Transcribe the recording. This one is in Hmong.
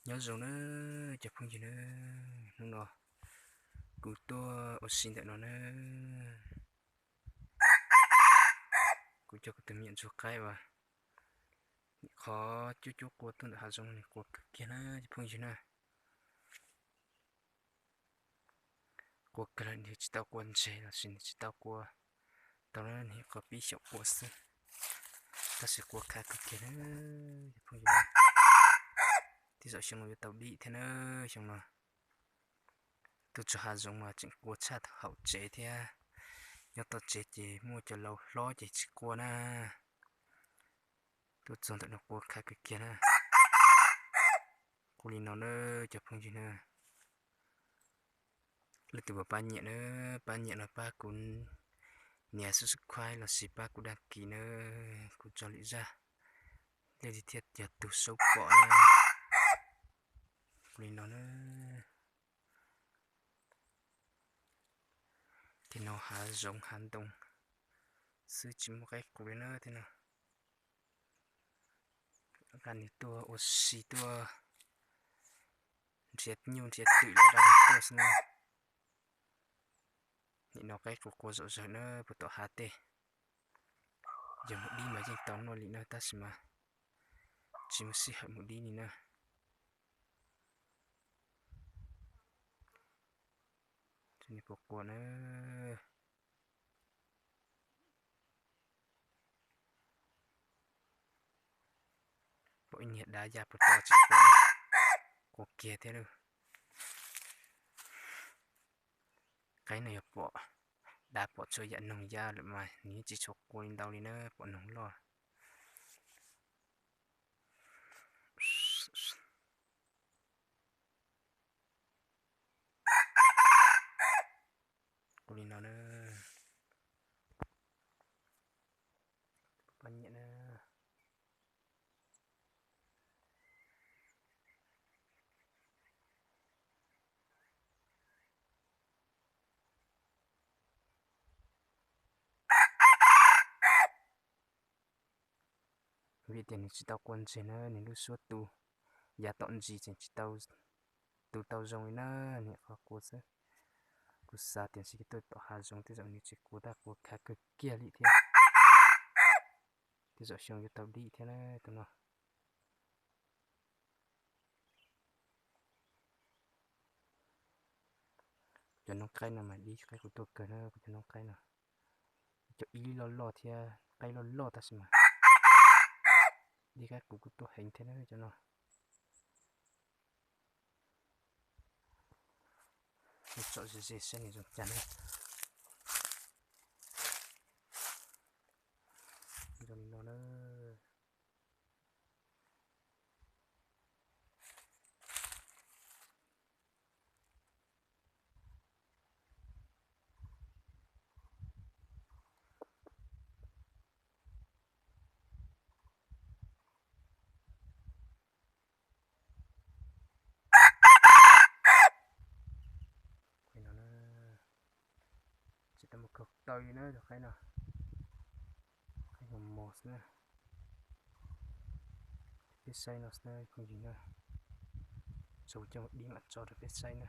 Nyob zoo na cov phooj ywg na, hnub no kuv tuaj ua si ntawm no na, kuv coj kuv tus me nyuam ntsuag qaib uas nim qhov cuab cuab qua tuaj ntawm hav zoov no, nws qua kawg kiag na cov phooj ywg na. Qua kawg lawm, nws tsis tau qua ntseg los sis nws tsis tau qua tau na, nws qhov pib xyaum qua xwb, tab sis qua khav kawg kiag na cov phooj ywg. Tej zaum xyoo no yuav tau dim thiab na, xyoo no tuaj txog hav zoov mas tseem qua tshaj haum tsev thiab. Nyob tom tsev ces muaj cov laus hlob ces tsis qua na, tuaj txog ntawm no qua khav kawg kiag na. Qua li no na cov phooj ywg na, leej twg pom pab nyiam na, pab nyiam no pab kuv nias subscribe los sis pab kuv đăng ký na, kuv tso lwm zaj, leej twg thiaj yog tus saub pom na. Qua li no na, tej no hav zoov hav ntoo xwb tsis muaj qaib qus li na tej no. Nqa nws tuaj ua si tuaj nrhiav nyuj nrhiav twm los nqa nws tuaj xwb na. Nim no qaib qus qua zom zaws na puag tom hav tej. Yog mus dib mas yeej tau noj li na tab sis mas tsis muaj sij hawm mus dib li na. Puas qua na. Pom ib niag dav ya puag tod tsis qua, qua kiag thiab lauj. Qaib no yog pom dav pom txhua yam noog ya lawm mas nws yeej tsis tshua qua li ntau li na, pom noog loj. Qua li no na. Pab nyiam na. Vim tias nws tsis tau qua ntseg na, nws lub suab tu yav tom ntsis tseem tsis tau tu tau zoo li na, nws qhov qua xwb. Kuv xav tias ntshe tuaj tom hav zoov tej zaum nws tsis qua, tab qua khav kawg kiag li thiab. Tej zaum xyoo yuav tau dib thiab na tus no. Cov noob qaib no mas dib qaib qus tuaj kawg na, kuv cov noob qaib no. Cov ib loj loj thiab qaib loj loj tab sis mas dib qaib qus kuj tuaj heev thiab na cov no. Tsom ze ze saib nws zoo cas na. Zoo li no na. Tsis tau mus khaws taw li na cov qaib no. Qaib mos mos xwb na. Peb saib no xwb na phooj ywg na. Tsaus coj dib mam tso rau peb saib na.